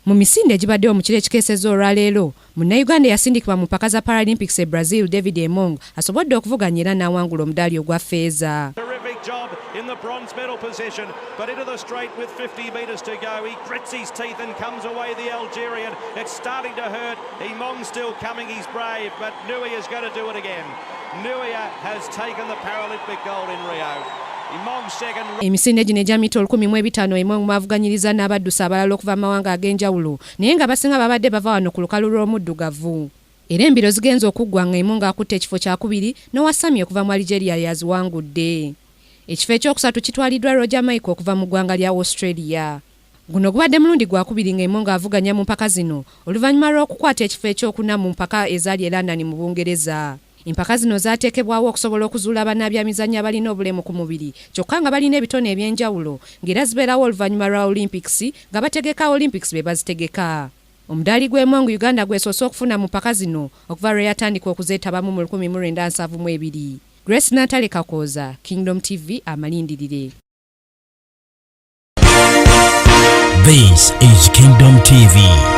Mu misinde egibaddewo mu kiro ekikeesezza olwaleero, Munnayuganda eyasindikibwa mu mpaka za Paralympics e Brazil David Emong asobodde okuvuganya era n'awangula omudaali ogwa ffeeza. Terrific job in the bronze medal position, but into the straight with 50 metres to go. He grits his teeth and comes away the Algerian. It's starting to hurt. Emong's still coming. He's brave, but Nouia is going to do it again. Nouia has taken the Paralympic gold in Rio. Emong second. Emisinde gino egya mita 1500 Emong mwavuganyiriza n'abaddusi abalala okuva mu mawanga ag'enjawulo naye nga basinga babadde bava wano ku lukalu lw'omuddugavu. Era embiro zigenze okuggwa nga Emong akutte ekifo kyakubiri n'owa Sami okuva mu Algeria yaziwangudde. Ekifo ekyokusatu kitwaliddwa Roger Michael okuva mu ggwanga lya Australia. Guno gubadde mulundi gwakubiri nga Emong avuganya mu mpaka zino oluvannyuma lw'okukwata ekifo ekyokuna mu mpaka ezaali e London mu Bungereza. Empaka zino zaateekebwawo okusobola okuzuula bannabyamizannyo abalina obulemu ku mubiri kyokka nga balina ebitone eby'enjawulo ng'era zibeerawo oluvannyuma lwa Olympics nga bategeka Olympics be bazitegeka. Omudaali gw'Emong Uganda gwesoose okufuna mu mpaka zino okuva lwe yatandika okuzeetabamu mu 1972. Grace Nantale Kakooza, Kingdom TV, amalindirire. This is Kingdom TV.